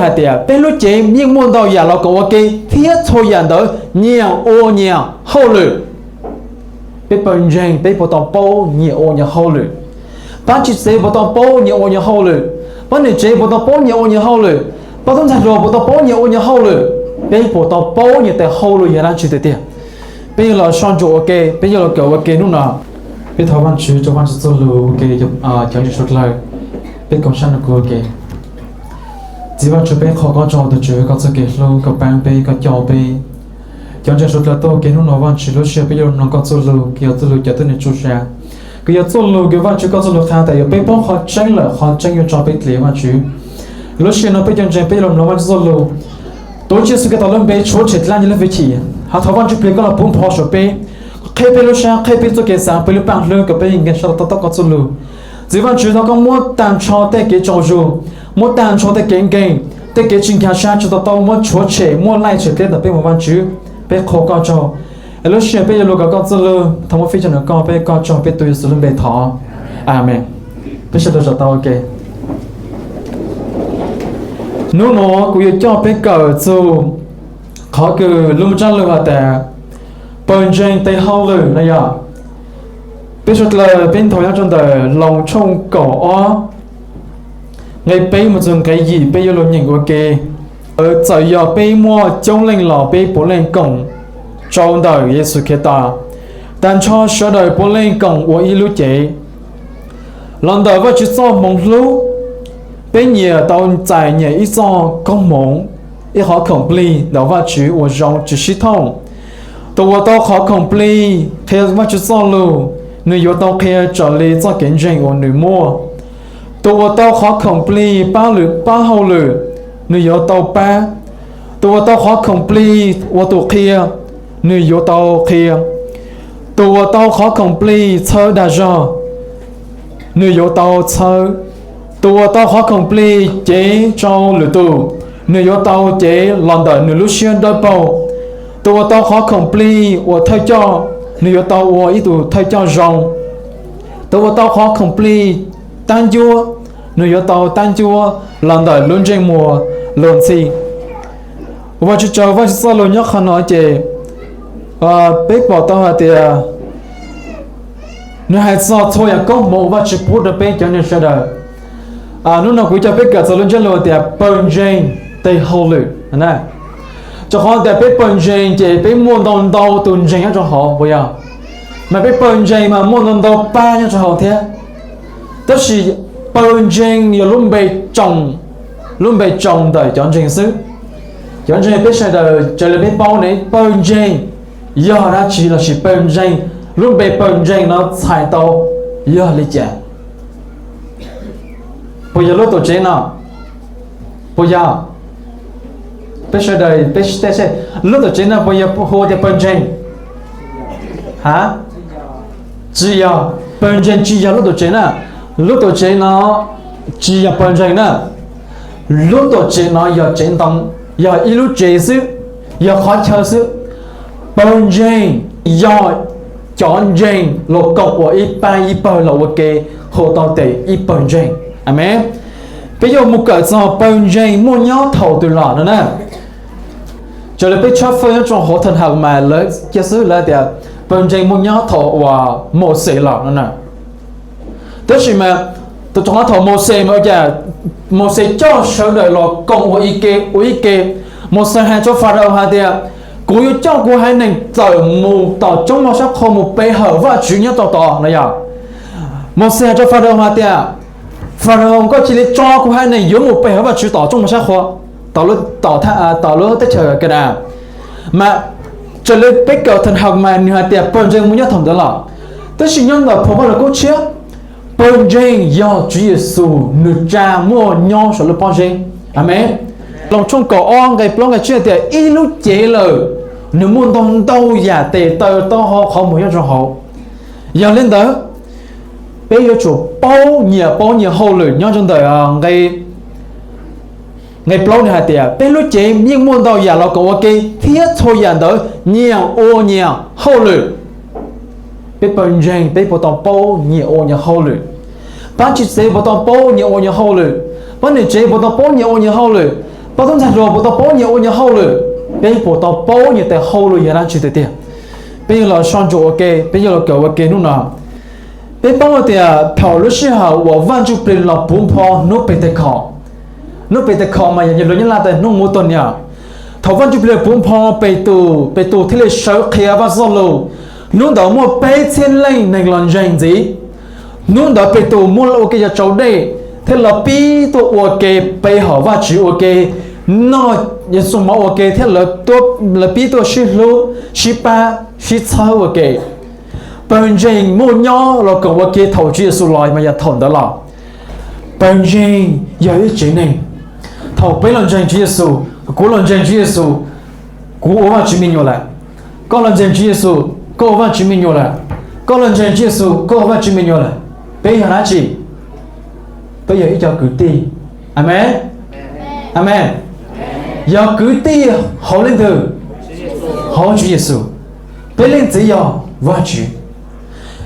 hais tias peb lub cev yeej muaj ntau yam los kom ua ke thiab txhua yam ntawd nyias ua nyias hauj lwm. Peb pawg ntseeg peb puas tau paub nyias ua nyias hauj lwm? Pab txiv tsev puas tau paub nyias ua nyias hauj lwm? Pab niam tsev puas tau paub nyias ua nyias hauj lwm? Pab tub ntxhais hluas puas tau paub nyias ua nyias hauj lwm? Peb puas tau paub nyias tes hauj lwm yog dab tsi tiag tiag? Peb yuav los soj ntsuam ua ke, peb yuav los kawm ua ke hnub no. Peb thov Vajtswv rau Vajtswv txoj lus ua ke, cov ntseeg suav dlawg, peb koom sab no kuv ua ke. Txiv Vajtswv, peb qhuas koj tsaug tus Tswv koj txoj kev hlub, koj pab peb, koj coj peb. Cov ntseeg suav dlawg tuaj ua ke hnub no Vajtswv, lub sij hawm peb yuav mloog koj txoj lus, kws yog txoj lus cawm tuab neeg tsaug zog, kws yog txoj lus kws Vajtswv koj txoj lus qha tas yog peb paub qhov tseeb lawm qhov tseeb yuav tso peb dlim Vajtswv. Lub sij hawm no peb cov ntseeg peb yuav los mloog Vajtswv txoj lus. Tuav Tswv Yexus Khetos lub npe tshuav tshem dlaab nyob lub hwj chim, hais thov Vajtswv Plig koj los puv npo saum peb, qhia peb lub sab, qhia peb txoj kev xav, peb lub paaj hlwb kom peb nkeeg sab tau tab tom koj txoj lus. Txiv Vajtswv thov koj muab taag nrho tej kev tsaug zug, muab taag nrho tej kev nkeeg, tej kev tsis nkaag sab tsi tau tau muab tshuav tshem, muab laij tshem dleb ntawm peb mus Vajtswv. Peb qhuas koj tsaug. Es lub sij hawm peb yuav lug kawm koj txoj lus, thov muab fij rau nws koj, peb koj tsaug peb tuav Yexus lub npe thov. Amees. Peb sawv daws zov tau ua ke. Hnub no kuv yuav coj peb kawm txug qhov kws lub ntsab lug has tas pawg ntseeg tes hauj lwm no yog. Peb suav dlawg peb nthuav nyob rau ntawm Loos tshooj kaum ob nqe peb mus txug nqe yim, peb yuav lug nyeem ua ke. Txawm yog peb muaj coob leej los peb puav leej koom rau ntawm Yexus Khetos. Taag nrho sawv daws puav leej koom ua ib lub cev. Los ntawm Vajtswv txoj hmoov hlub, peb nyias tau txais nyias ib txoj koob hmoov, ib qhov khoom plig ntawm Vajtswv uas zoo tsis sib thooj. Tus uas tau qhov khoom plig qhia Vajtswv txoj lus, nws yuav tau qhia raws li txoj kev ntseeg uas nws muaj. Tus uas tau qhov khoom plig pab lwm, pab hauj lwm, nws yuav tau pab. Tus uas tau qhov khoom plig ua tus qhia, nws yuav tau qhia. Tus uas tau qhov khoom plig txhawb dag zog, nws yuav tau txhawb. Tus uas tau qhov khoom plig cev rau lwm tus, nws yuav tau cev los ntawm nws lub siab dawb paug. Tus uas tau qhov khoom plig ua thawj coj, nws yuav tau ua ib tug thawj coj zoo. Tus uas tau qhov khoom plig tab ncuab, nws yuav tau tab ncuab los ntawm lub ntsej muag luag ntxhi. Ua Vajtswv tsaug, Vajtswv txoj lus nyob qhov no ces peb pom tau hais tias nws hais txog txhua yam koob hmoov uas Vajtswv pub rau peb cov neeg sawv daws. Hnub no kuv coj peb kawm txog lub ntsiab lus tias pawg ntseeg tes hauj lwm. Rau qhov tias peb pawg ntseeg ces peb muaj ntau ntau tus ntseeg nyob rau hauv puas yog? Mas peb pawg ntseeg mas muaj ntau ntau pab nyob rau hauv thiab. Tab sis pawg ntseeg yog lub npe tsoom, lub npe tsoom ntawm cov ntseeg xwb. Cov ntseeg peb sawv daws raws li peb paub ne, pawg ntseeg yog dab tsi lossis pawg ntseeg, lub npe pawg ntseeg no txhais tau yog li cas? Puas yog lub tuam tsev no? Puas yog? Peb sawv daws peb tej seb, lub tuam tsev no puas yog hu tias pawg ntseeg? Ha? Tsis yog, pawg ntseeg tsis yog lub tuam tsev na. Lub tuam tsev no tsis yog pawg ntseeg na. Lub tuam tsev no yog tsev ntoo, yog ib lub tsev xwb, yog qhov chaw xwb. Pawg ntseeg yog cov ntseeg los koom ua ib pab ib pawg los ua ke, hu tau tes ib pawg ntseeg. Amees. Peb yuav mus kawm txog pawg ntseeg muaj nyob thaum twg los no na. Raws li peb tshawb fawj nyob rau hauv Thaj Hawm mas lawv cia xwb lawv tias pawg ntseeg muaj nyob thaum uas Mauxes los no na. Tab sis mas, tus thaum Mauxes mas ua cas Mauxes coj sawv daws los koom ua ib ke, ua ib ke. Mauxes hais rau Falaus hais tias, kuv yuav coj kuv haiv neeg tawm mus tom roob moj sab qhua mus pe hawm Vajtswv nyob tau tod no yog. Mauxes hais rau Falaus hais tias, Falaus, koj cia li tso kuv haiv neeg yuav mus pe hawm Vajtswv tom roob moj sab qhua, tom lub teb chaws Kanaas. Mas raws li peb kawm Thaj Hawm mas nws hais tias pawg ntseeg muaj nyob thaum ntawd los. Tab sis nyob ntawm phau Vajluskub Tshiab, pawg ntseeg yog Tswv Yexus nws tsa muaj nyob saum lub pob zeb. Amees. Loos tshooj kaum ob nqe plaub nqe tsib hais tias ib lub cev lawm, nws muaj ntau ntau yam tes taw taub hau qhov muag nyob rau hauv. Yog li ntawd, peb yuav tsum paub nyias paub nyias hauj lwm nyob rau ntawm nqe plaub nws hais tias peb lub cev yeej muaj ntau yam los kom ua ke thiab txhua yam ntawd nyias ua nyias hauj lwm. Peb pawg ntseeg peb puas tau paub nyias ua nyias hauj lwm? Pab txiv tsev puas tau paub nyias ua nyias hauj lwm? Pab niam tsev puas tau paub nyias ua nyias hauj lwm? Pab tub ntxhais hluas puas tau paub nyias ua nyias hauj lwm? Peb puas tau paub nyias tes hauj lwm yog dab tsi tiag tiag? Peb yuav los soj ntsuam ua ke, peb yuav los kawm ua ke hnub no. Peb paub hais tias thaum lub sij hawm uas Vaj Ntsuj Plig los puv npo hnub Pes Tes Khos, hnub Pes Tes Khos mas yog lus Nyab Laj tias hnub Mvuab Tuag Nias. Thaum Vaj Ntsuj Plig puv npo, Petus, Petus thiaj li sawv qhia Vaj Ntxwg Luj. Hnub ntawd muaj peb txhiab leej neeg los ntseeg ntxiv. Hnub ntawd Petus muaj ua ke yog tsau dej, thiab lawv pib tuaj ua ke pe hawm Vajtswv ua ke, noj Yexus mov ua ke thiab lawv pib tuaj sib hlub, sib pab, sib txhawb ua ke. Pawg ntseeg muaj nyob los koom ua ke thaum Tswv Yexus los mas yog thaum ntawd los. Pawg ntseeg yog ib tsev neeg. Thaum peb los ntseeg Tswv Yexus, kuv los ntseeg Tswv Yexus, kuv ua Vajtswv me nyuam lawm. Koj los ntseeg Tswv Yexus, koj ua Vajtswv me nyuam lawm. Koj los ntseeg Tswv Yexus, koj ua Vajtswv me nyuam lawm. Peb yog dab tsi? Peb yog ib co kwv tij. Amees. Amees. Yog kwv tij hauv leej twg? Hauv Tswv Yexus. Peb leej txiv yog Vajtswv.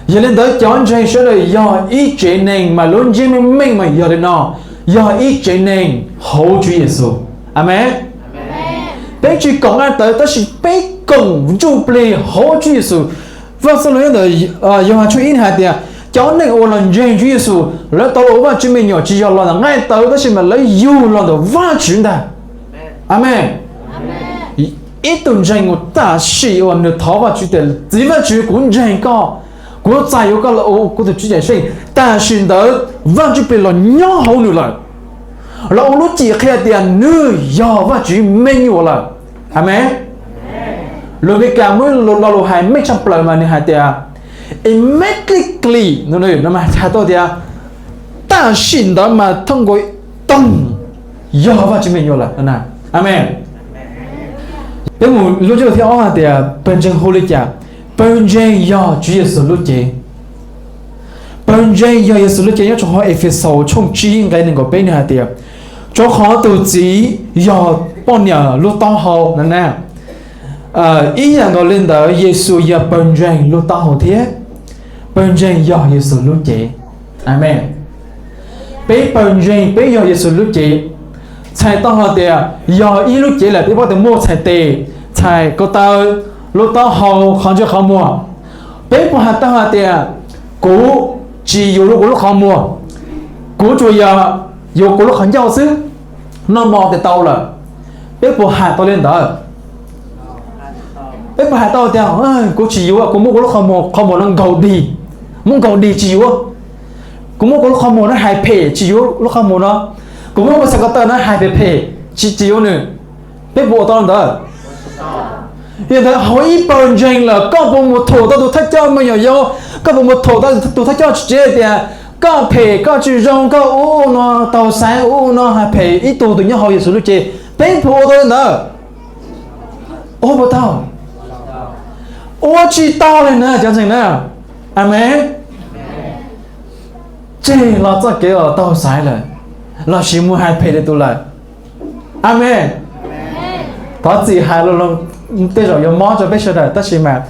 Yog li ntawd cov ntseeg sawv daws yog ib tsev neeg mas lub ntsiab meej meej mas yog li no, yog ib tsev neeg hauv Tswv Yexus. Amees. Peb tsis koom dab tawv tab sis peb koom ntsuj plig hauv Tswv Yexus. Vaj Ntxwg Luj ntawm Yauhas tshooj ib hais tias cov neeg uas los ntseeg Tswv Yexus lawv tau los ua Vajtswv me nyuam tsis yog los ntawm nqaij tawv tab sis mas lawv yug los ntawm Vajtswv ntag. Amees. Ib tug ntseeg uas tam sim uas nws thov Vajtswv tias txiv Vajtswv kuv ntseeg koj, kuv txais yuav koj los ua kuv tus Tswv Cawm Seej, tam sim ntawd Vaj Ntsuj Plig los nyob hauv nws lawm, los ua lub cim qhia tias nws yog Vajtswv me nyuam lawm. Amees. Lus Meskas muaj ib lo lus hais meej tshaj plaws mas nws hais tias immediately no mas hais tau tias tam sim ntawd mas thooj nkaus toog yog Vajtswv me nyuam lawm. Amees. Peb mus lub ntsiab lus thib ob hais tias pawg ntseeg hu li cas? Pawg ntseeg yog Tswv Yexus lub cev. Pawg ntseeg yog Yexus lub cev. Nyob rau hauv Efexaus tshooj tsib nqe nees nkaum peb nws hais tias rau qhov tus txiv yog poj niam lub taub hau na. Ib yam nkaus li ntawd Yexus yog pawg ntseeg lub taub hau thiab. Pawg ntseeg yog Yexus lub cev. Amees. Peb pawg ntseeg peb yog Yexus lub cev. Txhais tau hais tias yog ib lub cev lawm peb paub tias muaj txhais tes, txhais ko taw, lub taub hau, qhov ntsej qhov muag. Peb puas hais tau hais tias kuv tsis yuav kuv lub qhov muag, kuv tsuas yog yuav kuv lub qhov ncauj xwb, noj mov tes tau lawm? Peb puas hais tau li ntawd? Peb puas hais tau tias kuv tsis yuav, kuv muab kuv lub qhov muag, qhov muag no nkaus dig, muab nkaus dig tsis yuav. Kuv muab kuv lub qhov muag no hais phem tsis yuav lub qhov muag no. Kuv muab kuv txhais ko taw no hais phem phem tsis, tsis yuav nws. Peb puas ua tau li ntawd? Yog ntawd hauv ib pawg ntseeg lawm koj puas mus thum tau tus thawj coj me nyuam yaus, koj puas mus thum tau tus thawj coj tsev tias koj phem, koj tsis zoo, koj ub no, taug xaiv ub no, hais phem ib tug tus nyob hauv Yexus lub cev? Peb puas ua tau li ntawd? Ua puas tau? Ua tsis tau li na cov ntseeg na. Amees. Tseg los txoj kev uas taug xaiv lawm, lossis mus hais phem li tus lawm. Amees. Thov txim hais tej zaum yuav mob rau peb sawv daws tab sis mas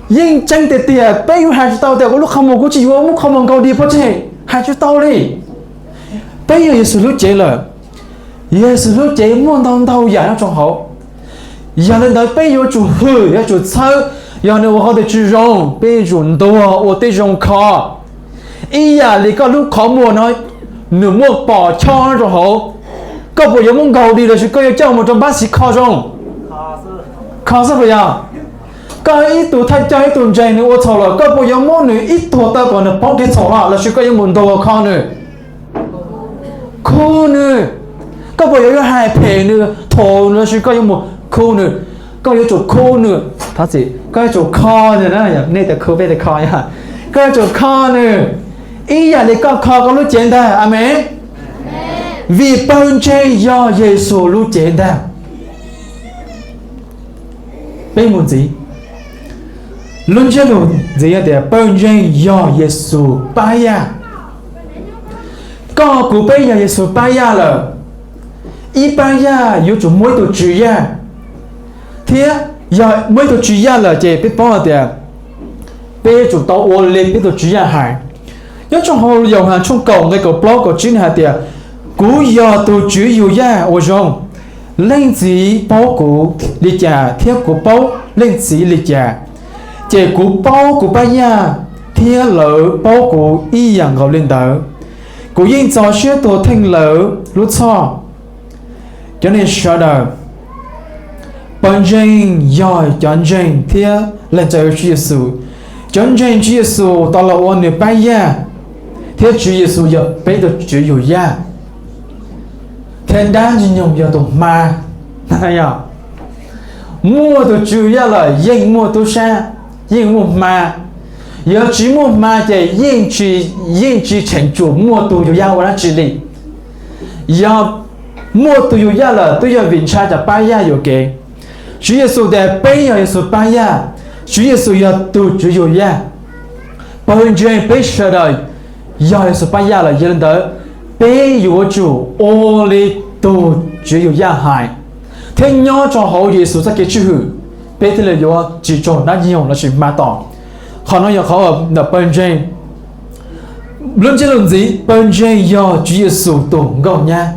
yeej tseeb tiag tias peb yuav hais tsis tau tias kuv lub qhov muag kuv tsis yuav, muab qhov muag nkaus dig pov tseg, hais tsis tau li. Peb yog Yexus lub cev lawm. Yexus lub cev muaj ntau ntau yam nyob rau hauv. Yog li ntawd peb yuav tsum hwm, yuav tsum txhawb. Yog nws ua qhov twg tsis zoo peb yuav tsum ntuas ua tib zoo kho. Ib yam li koj lub qhov muag no nws muaj pos chob nyob rau hauv, koj puas yuav muab nkaus dig lossis koj yuav coj mus rau npab xiv kho zoo? Kho xwb puas yog? Koj ib tug thawj coj ib tug ntseeg nws ua txhaum lawm koj puas yuav muab nws ib tuag tawm kom nws poob kev txhaum los lossis koj yuav mus ntuas kho nws, khu nws? Koj puas yuav, yuav hais phem nws, thum nws lossis koj yuav mus khu nws? Koj yuav tsum khu nws. Thov txim, koj yuav tsum kho nws, nej tias khu peb tias kho, koj yuav tsum kho nws ib yam li koj kho koj lub cev ntag. Amees. Vim pawg ntseeg yog Yexus lub cev ntag. Peb mus ntxiv. Lub ntsiab lus ntxiv tias pawg ntseeg yog Yexus pab yaj. Koj kuv peb yog Yexus pab yaj lawm. Ib pab yaj yuav tsum muaj ib tug tswv yaj, thiab yog muaj ib tug tswv yaj lawm ces peb paub hais tias peb yuav tsum tau ua li peb tus tswv yaj hais. Nyob rau hauv Yauhas tshooj kaum nqe kaum plaub kaum tsib nws hais tias, kuv yog tus tswv yug yaj uas zoo. Leej Txiv paub kuv li cas thiab kuv paub Leej Txiv li cas, ces kuv paub kuv pab yaj thiab lawv paub kuv ib yam nkaus li ntawd. Kuv yeej txaus siab tuag theej lawv lub txhoj. Cov neeg sawv daws, pawg ntseeg yog cov ntseeg thiab lees txais Tswv Yexus. Cov ntseeg Tswv Yexus tau los ua nws pab yaj, thiab Tswv Yexus yog peb tus Tswv yug yaj, thiab dab ntxwg nyoog yog tus hma. Muaj tus Tswv yug yaj lawm yeej muaj tub sab, yeej muaj hma. Yog tsis muaj hma ces yeej tsis, yeej tsis tseem tsum muaj tus yug yaj ua dab tsi li. Yog muaj tus yug yaj lawm twb yog vim ntshaw cov pab yaj yuam kev. Tswv Yexus tias peb yog Yexus pab yaj, Tswv Yexus yog tus Tswv yug yaj. Pawg ntseeg peb sawv daws yog Yexus pab yaj lawm, yog li ntawd peb yuav tsum ua li tus Tswv yug yaj hais, thiab nyob rau hauv Yexus txoj kev tswj hwm, peb thiaj li yuav tsis raug dab ntxwg nyoog lossis hma tom. Qhov no yog qhov uas ntawm pawg ntseeg lub ntsiab lus ntxiv, pawg ntseeg yog Tswv Yexus tus nkauj nyab.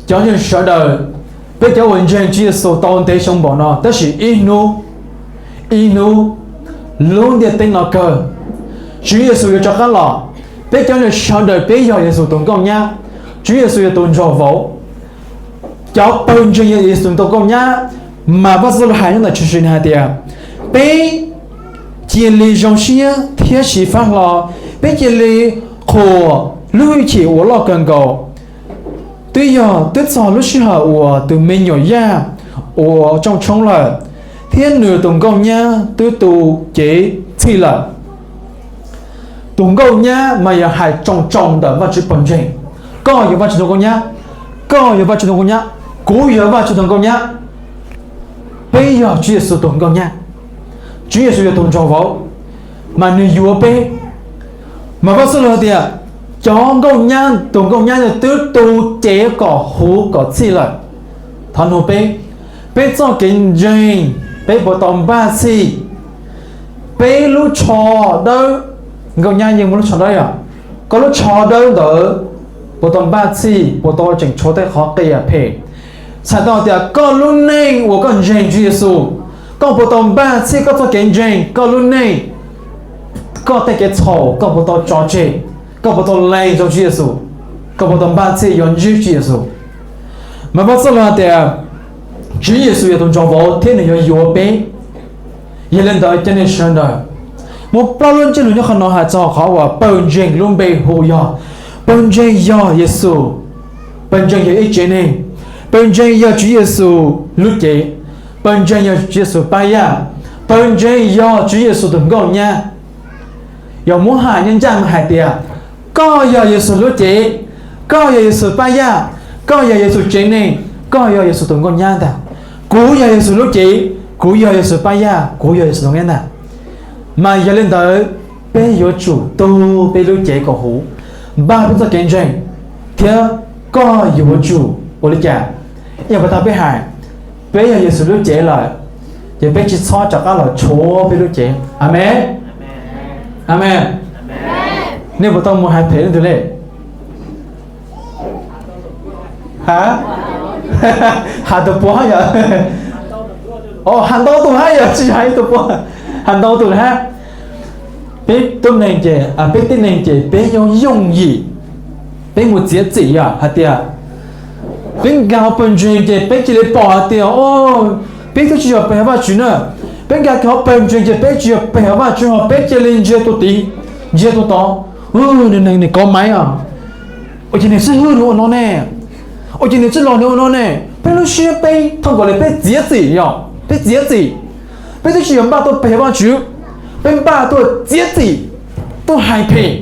Cov neeg sawv daws, peb cov uas ntseeg Tswv Yexus tau ntev xyoo npaum no, tab sis ib hnub, ib hnub lub ntiaj teb no kawg, Tswv Yexus yuav rov qab los. Peb cov neeg sawv daws peb yog Yexus tus nkauj nyab, Tswv Yexus yog tus nraug vauv. Cov pawg ntseeg yog Yexus tus nkauj nyab, mas Vaj Xab Lus hais nyob ntawm tshwm sim hais tias, peb cia li zoo siab thiab xyiv fab hlo, peb cia li qhuas lub hwj chim uas loj kawg nkaus. Twb yog twb txog lub sij hawm uas tus me nyuam yaj uas rooj tshoob lawm, thiab nws tus nkauj nyab twb tu cev txhij lawm. Tus nkauj nyab mas yog hais tsoos tsoos ntawm Vajtswv pawg ntseeg. Koj yog Vajtswv tus nkauj nyab, koj yog Vajtswv tus nkauj nyab, kuv yog Vajtswv tus nkauj nyab. Peb yog Tswv Yexus tus nkauj nyab. Tswv Yexus yog tus nraug vauv, mas nws yuav peb. Mas Vaj Xab Lus hais tias, cov nkauj nyab, tus nkauj nyab no twb tu cev kom huv kom txhij lawm. Thov nug peb, peb txoj kev ntseeg, peb puas tau npaj txhij? Peb lub tsho dawb, nkauj nyab yeej muaj lub tsho dawb yom, koj lub tsho dawb ntawd puas tau npaj txhij, puas tau tseem tshuav tej qhov qias phem? Txhais tau tias koj lub neej uas koj ntseeg Tswv Yexus, koj puas tau npaj txhij koj txoj kev ntseeg, koj lub neej, koj tej kev txhaum koj puas tau tso tseg, koj puas tau lees rau Tswv Yexus, koj puas tau npaj txhij yuav ntsib Tswv Yexus? Mas Vaj Xab Lus hais tias, Tswv Yexus yog tus nraug vauv thiab nws yuav yuav peb. Yog li ntawd cov neeg sawv daws, muaj plaub lub ntsiab lus nyob qhov no hais txog qhov uas pawg ntseeg lub npe hu yog, pawg ntseeg yog Yexus, pawg ntseeg yog ib tsev neeg, pawg ntseeg yog Tswv Yexus lub cev, pawg ntseeg yog Tswv Yexus pab yaj, pawg ntseeg yog Tswv Yexus tus nkauj nyab. Yog muab hais ncaj ncaj mas hais tias, koj yog Yexus lub cev, koj yog Yexus pab yaj, koj yog Yexus tsev neeg, koj yog Yexus tus nkauj nyab ntag. Kuv yog Yexus lub cev, kuv yog Yexus pab yaj, kuv yog Yexus tus nkauj nyab ntag. Mas yog li ntawd, peb yuav tsum tu peb lub cev kom huv, npaj peb txoj kev ntseeg, thiab koj yuav tsum ua li cas? Ib yam li tau peb hais, peb yog Yexus lub cev lawm, ces peb tsis txhob rov qab los tshuav peb lub cev. Amees. Amees. Nej puas tau mus hais phem leej twg li? Ha? Hais tus puav hab yom? Hais ntau tus hab yom, tsis hais ib tug puav, hais ntau tus hab. Peb tub neeg ces, peb tib neeg ces peb yooj yooj yim, peb mus txiav txim yom, hais tias peb nkag hauv pawg ntseeg ces peb cia li pom hais tias, o, peb twb tsis yog peb Vajtswv na. Peb nkag kiag hauv pawg ntseeg ces peb tsis yog peb Vajtswv ho peb cia li ntsia tus tid, ntsia tus tod, nws neeg nws kov maiv os, ua cas nws xib hwb nws ua no ne, ua cas nws txwj laug nws ua no ne. Peb lub siab peb thooj nkaus li peb txiav txim yom, peb txiav txim. Peb twb tsis yog npaj tuaj phem Vajtswv, peb npaj tuaj txiav txim, tuaj hais phem.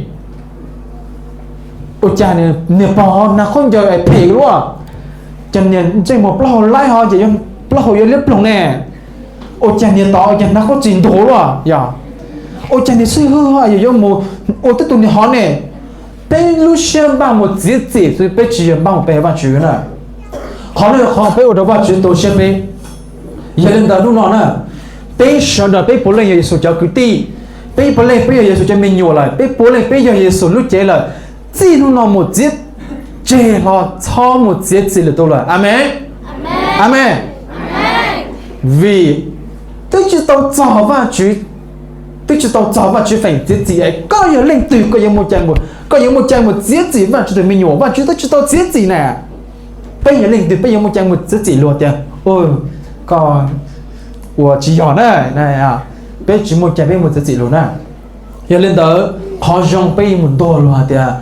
Ua cas niag pog nag khaub ncaws phem luaj, cas niag ntsej muag plaub hau laib ho ces plaub hau yuav liab ploog ne. Ua cas niag tod ua cas nag khaub txig ntuag luaj yom. Ua cas niag xib hwb ho yuav mus ua tib tug niag hov ne. Peb lub siab npaj mus txiav txim xwb, peb tsis yog npaj mus pe Vajtswv na. Qhov no yog qhov peb ua rau Vajtswv tu siab peb. Yog li ntawd hnub no na, peb sawv daws peb puav leej yog Yexus cov kwv tij, peb puav leej peb yog Yexus cov me nyuam lawm, peb puav leej peb yog Yexus lub cev lawm. Txij hnub no mus txiav tseg hlo, txhob mus txiav txim lwm tus lawm. Amees. Amees. Vim twb tsis tau txog Vajtswv, twb tsis tau txog Vajtswv feem txiav txim es koj yog leej twg koj yuav muaj cai mus, koj yuav muaj cai mus txiav txim Vajtswv tus me nyuam, Vajtswv twb tsis tau txiav txim na. Peb yog leej twg peb yuav muaj cai mus txiav txim luag tias, koj ua tsis yog na. Peb tsis muaj cai peb mus txiav txim luag na. Yog li ntawd, qhov zoo peb yuav mus ntuas luag hais tias,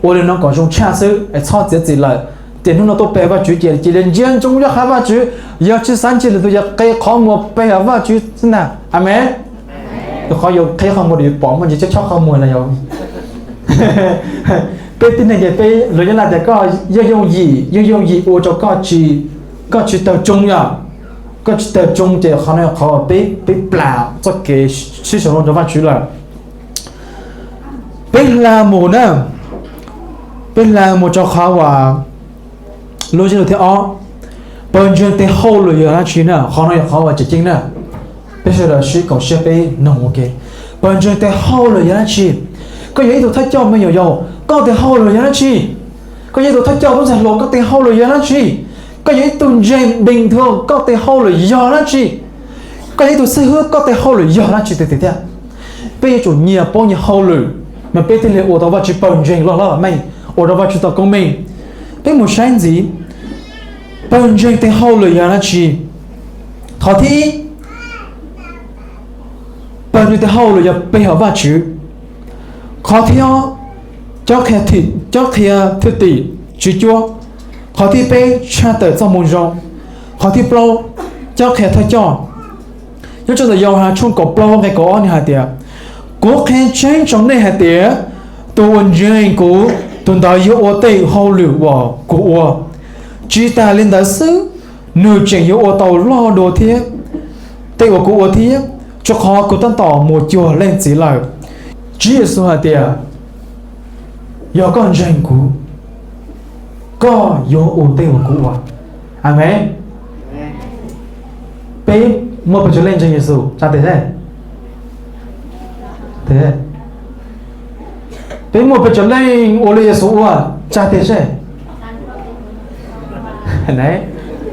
ua li no kom zoo tshaj xwb es txhob txiav txim lawm. Ces hnub no tuaj pe Vajtswv ces cia li ntsia ntsoov yog qhov Vajtswv, yog tsis xav ntsia lwm tus yog qe qhov muag pe Vajtswv xwb ntag. Amees. Yog qhov yuav qheb qhov muag yuav pom muaj ntsis chob chob qhov muag na yog. Peb tib neeg ces peb lus Nyab Laj tias koj yooj yooj yim, yooj yooj yim ua rau koj tsis, koj tsis tawg tsoo yom. Koj tsis tawg tsoo ces qhov no qhov peb, peb plam txoj kev sib sau lus rau Vajtswv lawm. Peb hla mus na, peb hla mus rau qhov uas lub zej lus thib ob, pawg ntseeg tes hauj lwm yog dab tsi na, qhov no yog qhov uas tseem ceeb na. Peb sawv daws sib koom siab peb noog ua ke, pawg ntseeg tes hauj lwm yog dab tsi? Koj yog ib tug thawj coj me nyuam yaus, koj tes hauj lwm yog dab tsi? Koj yog ib tug thawj coj tub ntxhais hluas, koj tes hauj lwm yog dab tsi? Koj yog ib tug ntseeg bình thường, koj tes hauj lwm yog dab tsi? Koj yog ib tug xib hwb, koj tes hauj lwm yog dab tsi tiag tiag thiab? Peb yuav tsum nyias paub nyias hauj lwm, mas peb thiaj li ua tau Vajtswv pawg ntseeg loj hlob meej, ua rau Vajtswv tau koob meej. Peb mus saib ntxiv, pawg ntseeg tes hauj lwm yog dab tsi? Qhov thib ib, pawg ntseeg tes hauj lwm yog pe hawm Vajtswv. Qhov thib ob, cob qhia thwj tim tswv cuab. Qhov thib peb, tshaj tawm txoj moo zoo. Qhov thib plaub, cob qhia thawj coj. Nyob rau ntawm Yauhas tshooj kaum plaub nqe kaum ob nws hais tias, kuv qhia tseeb rau nej hais tias, tus uas ntseeg kuv, tus ntawd yuav ua tej hauj lwm uas kuv ua. Tsis tas li ntawd xwb, nws tseem yuav ua tau loj dua thiab tej uas kuv ua thiab, rau qhov kuv tab tom mus cuag leej txiv lawm. Tswv Yexus hais tias, yog koj ntseeg kuv, koj yuav ua tej uas kuv ua. Amees. Peb muaj pes tsawg leej ntseeg Yexus tsa tes seb? Peb muaj pes tsawg leej ua li Yexus ua tsa tes seb?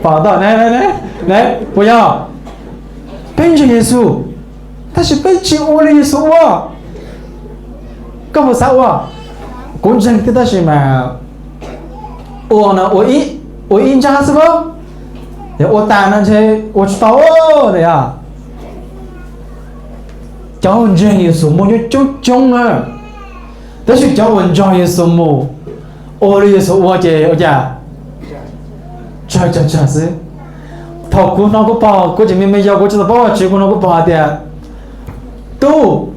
Pom tau, puas yog? Peb ntseeg Yexus, tab sis peb tsis ua li Yexus ua. Koj puas xav ua? Kuv ntseeg thiab tab sis mas ua no ua ib ntsab xwb, yog ua tas no ntshe ua tsis tau na yog. Cov uas ntseeg Yexus muaj coob coob na, tab sis cov uas nrog Yexus mus ua li Yexus ua ces ua cas tsawg tsawg tsawg xwb. Thaum kuv hnov kuv pog, kuv tseem me me yau kuv tsis tau paub Vajtswv, kuv hnov kuv pog hais tias, tub,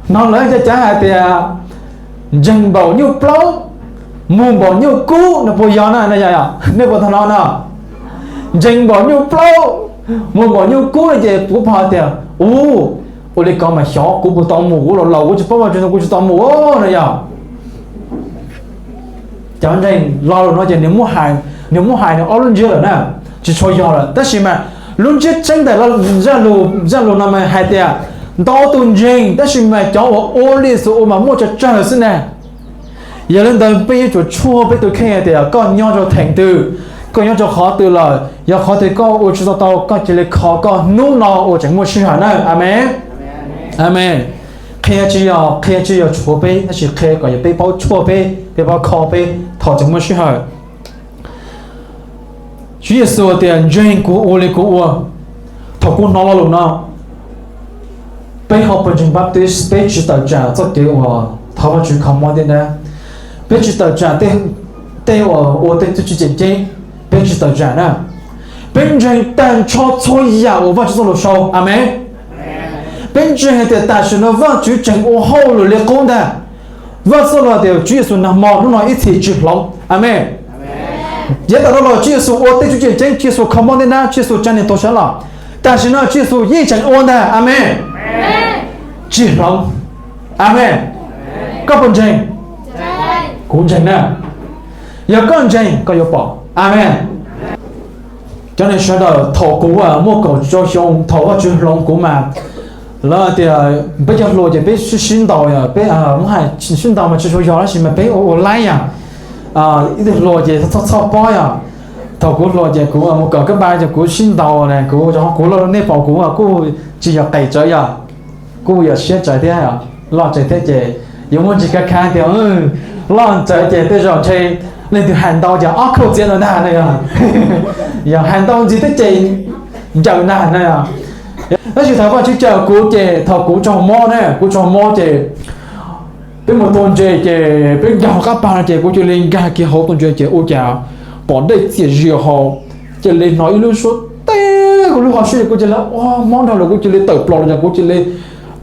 hnov lawv cov cav hais tias, ntseeg npaum nyuj plaub, mus npaum nyuj kub no puas yog na? Nej puas tau hnov no? Ntseeg npaum nyuj plaub, mus npaum nyuj kub no ces kuv pog tias, ub, ua li ko mas xyov kuv puas tau mus, kuv laus laus kuv tsis paub Vajtswv no kuv tsis tau mus no yog. Cov ntseeg lo lus no ces nws muab hais, nws muab hais nws ob lub ntsiab lawm na, tsis tshua yog lawm. Tab sis mas lub ntsiab tseeb ntawm zaj lus, zaj lus no mas hais tias ntau tus ntseeg tab sis mas cov uas ua li Yexus ua mas muaj tsawg tsawg xwb na. Yog li ntawd peb yuav tsum tshuaj peb tus kheej hais tias koj nyob rau theem twg, koj nyob rau qhov twg lawm, yog qhov twg koj ua tsis tau tau koj cia li kho koj hnub no uas tseem muaj sij hawm na. Amees. Amees. Qhia tsis yog, qhia tsis yog tshuav peb, tab sis qhia kom yog peb paub tshuaj peb, peb paub kho peb thaum tseem muaj sij hawm. Tswv Yexus tias ntseeg kuv ua li kuv ua. Thaum kuv hnov lo lus no, peb hauv pawg ntseeg Baptist peb tsis tawm tsam txoj kev uas thov Vajtswv kho mob ntiaj teb, peb tsis tawm tsam tej uas ua tej txuj ci tseem ceeb, peb tsis tawm tsam na. Peb ntseeg tag nrho txhua yam uas Vajtswv txoj lus sau. Amees. Peb ntseeg hais tias tam sim no Vajtswv tseem ua hauj lwm li qub ntag. Vajtswv txoj lus tias Tswv Yexus nag hmo hnub no ib txhis tsis hloov. Amees. Yav tas los Tswv Yexus ua tej txuj ci tseem ceeb, Tswv Yexus kho mob ntiaj teb, Tswv Yexus tsa niam tau sab los, tam sim no Tswv Yexus yeej tseem ua ntag. Amees. Tsis hloov. Amees. Koj puas ntseeg? Kuv ntseeg na. Yog koj ntseeg koj yuav pom. Amees. Cov neeg sawv daws, thaum kuv muaj kaum rau xyoo, thaum Vajtswv hloov kuv mas, lawv tias peb cov hluas ces peb sib sib ntaus, peb muab hais sib ntaus mas tsis tshua yog tab sis mas peb ua ua laib yom. Ib tug hluas ces txhob txhob pob yom. Thaum kuv hluas ces kuv mus kawm kab npab ces kuv sib ntaus na, kuv kuv los nej pom kuv kuj tsis yog qes tsawv, yog kuj yog siab tsawv thiab, loj tsawv thiab ces yuav muaj ntsis kab khab tias loj tsawv ces tej zaum ntshe leej twg hais ntau ces ob khauj txiav no ntag na, yog hais ntau ntxiv thiab ces ncaws ntag na. Tab sis thaum Vajtswv cawm kuv ces thaum kuv tsaug mob na, kuv tsaug mob ces peb mus tua ntses ces peb nkag hauv qab pag no ces kuv cia li nkag kiag hauv tua ntses ces ua cas pom dej txias zias hauv, cia li hnov ib lub suab teb kuv lub qhov siab, kuv cia li mob nrog lawm, kuv cia li tawm plaws los, kuv cia li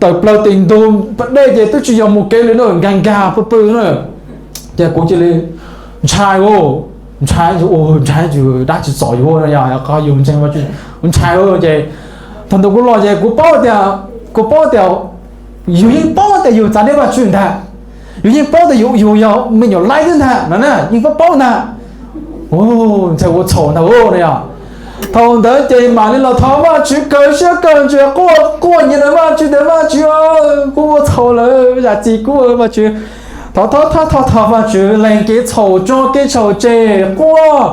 tawm plaws tes ntug pas dej ces twb tsis yog mus kev li na, nkag nkag pw pw na. Ces kuv cia li ntshai, ntshai, ntshai yus dab tsi txom yus, yog qhov yus ntseeg Vajtswv, ntshai ces thaum ntawd kuv los ces kuv paub tias, kuv paub tias yus yeej paub tias yus txav deb Vajtswv ntag, yus yeej paub tias yus yog me nyuam laib thiab ntag no na, yeej paub paub ntag. Ntshai ua txhaum ntag no yog. Thaum ntawd ces mam li los thov Vajtswv kawg siab kawg ntsws quaj quaj nyias rau Vajtswv tias Vajtswv, kuv ua txhaum lawm, zam txim kuv Vajtswv. Thov thov thov thov thov Vajtswv lees kev txhaum tso kev txhaum tseg quaj.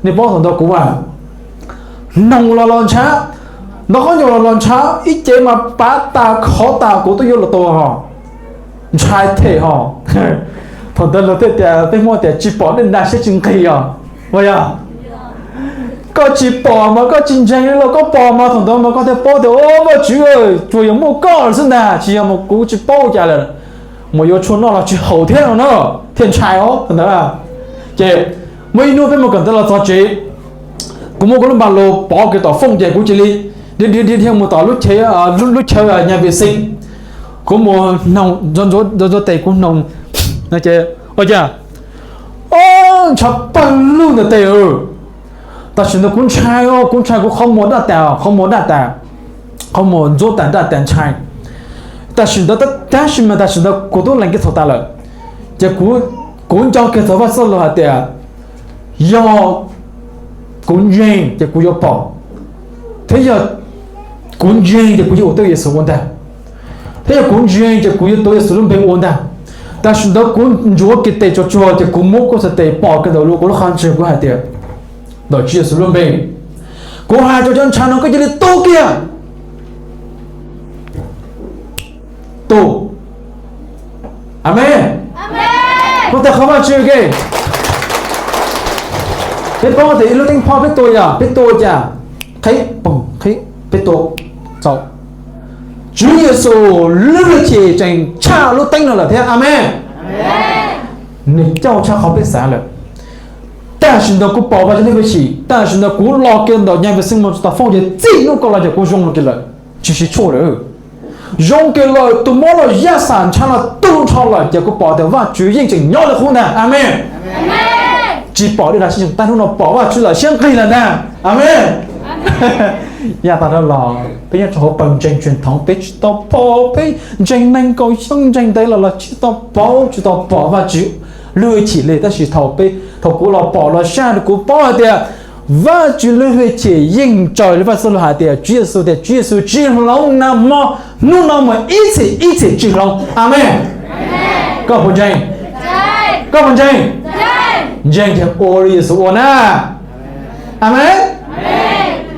Nej paub thaum ntawd kuv mas hnoos los los ntshav, ntaus qhob noom los los ntshav, ib ce mas pav tas khov tas kuv twb yuav los tua ho, ntshai them ho. Thaum ntawd luag thiaj tias peb Hmoob tias tsis pom dej nag siab tsis nqig os, puas yog? Koj tsis pom mas koj tsis ntseeg li los koj pom mas thaum ntawd mas koj thiaj paub tias Vajtswv, tsuas yog muaj koj xwb ntag, tsis yog mas kuv tsis paub cas lawm. Mas yuav tshuaj noj los tsis haum thiab no na, thiaj ntshai os thaum ntawd. Ces muaj ib hnub peb mus kawm ntawv los txog tsev, kuv muab kuv lub npa lus pov kiag tom fooj ces kuv cia li dhia dhia dhia mus tom lub chaw, lub chaw nyas vem xeeb. Kuv mus hnoos ntxuav ntxuav tes kuv hnoos no ces ua cas ntshav pawg lug ntawm tes. Tam sim ntawd kuv ntshai, kuv ntshai kuv qhov muag daj tas, qhov muag daj tas, qhov muag ntxuab tas daj tas ntshai. Tam sim ntawd, tab sis mas tam sim ntawd kuv twb lees kev txhaum tas lawm, ces kuv nco kiag txog Vajtswv txoj lus hais tias yog kuv ntseeg ces kuv yuav pom, thiab yog kuv ntseeg ces kuv yuav ua tau Yexus ua ntag, thiab yog kuv ntseeg ces kuv yuav tuav Yexus lub npe ua ntag. Tam sim ntawd kuv ntsuav kiag tes tsuag tsuag ces kuv muab kuv txhais tes pom kiag ntawm lub, kuv lub qhov ntswg, kuv hais tias ntawm Tswv Yexus lub npe, kuv hais rau cov ntshav no koj cia li tu kiag. Tu. Amees. Kuv tag qhov Vajtswv ke. Peb paub tias ib lub teeb phob peb tua yog peb tua cas qhib poog qhib peb tua txaus. Tswv Yexus lub hwj chim tseem tshaj lub teeb no lawm thiab. Amees. Nws coj tshaj qhov peb xav lawm. Tam sim ntawd kuv pom Vajtswv lub hwj chim, tam sim ntawd kuv los kiag ntawm nyas vem xeeb mus txog tom fooj ces txij hnub ko los ces kuv zoo kiag lawm, tsis siv tshuaj lawm. Zoo kiag lawm, tus mob los yaj xam ntshav los tu nrho lawm ces kuv pom tias Vajtswv yeej tseem nyob li qub ntag. Amees. Tsis pom dej nag siab tseem tag, hnub no pom Vajtswv lawm siab nqig lawm ntag. Amees. Yav tas los peb nyob rau hauv pawg ntseeg tseem thoov peb tsis tau pom, peb ntseeg nees nkaum xyoo ntseeg ntev los los tsis tau pom, tsis tau pom Vajtswv lub hwj chim li. Tab sis thaum peb, thaum kuv los pom los saj kuv paub hais tias Vajtswv lub hwj chim yeej raws li Vajtswv lus hais tias Tswv Yexus tias Tswv Yexus tsis hloov nag hmo, hnub no mus ib txhis ib txhis tsis hloov. Amees. Koj puas ntseeg? Koj puas ntseeg? Ntseeg ces ua li Yexus ua na. Amees.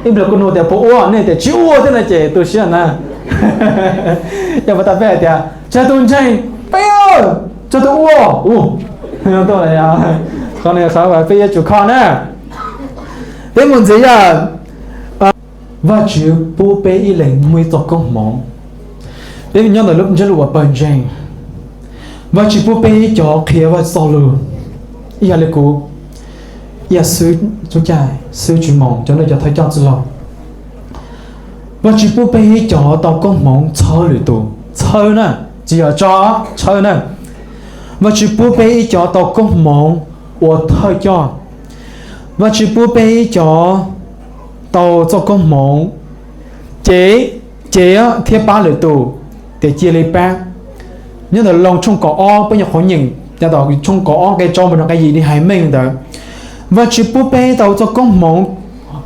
Ib pliag kuv nug tias puas ua, nej tias tsis ua thiab no ces tu siab na. Yog puas tas peb hais tias tseg tus ntseeg, peb tseg tus ua, u, qhov no qhov peb yuav tsum kho na. Peb mus ntxiv yog Vajtswv pub peb ib leeg muaj ib txoj koob hmoov. Peb nyob ntawm lub ntsiab lus uas pawg ntseeg, Vajtswv pub peb ib co qhia Vajtswv txoj lus, ib yam li kuv, ib yam xwb, xwb tsis moos cov no cov thawj coj txwj laug. Vajtswv pub peb ib co tau koob hmoov txhawb lwm tus, txhawb na, tsis yog tso, txhawb na. Vajtswv pub peb ib co tau koob hmoov ua thawj coj. Vajtswv pub peb ib co tau txoj koob hmoov cev, cev thiab pab lwm tus, tias cia li pab. Nyob ntawm Loos tshooj kaum ob peb nyuam qhuav nyeem, yav tom tshooj kaum ob nqe rau mus rau nqe yim li hais meej ntawd. Vajtswv pub peb tau txoj koob hmoov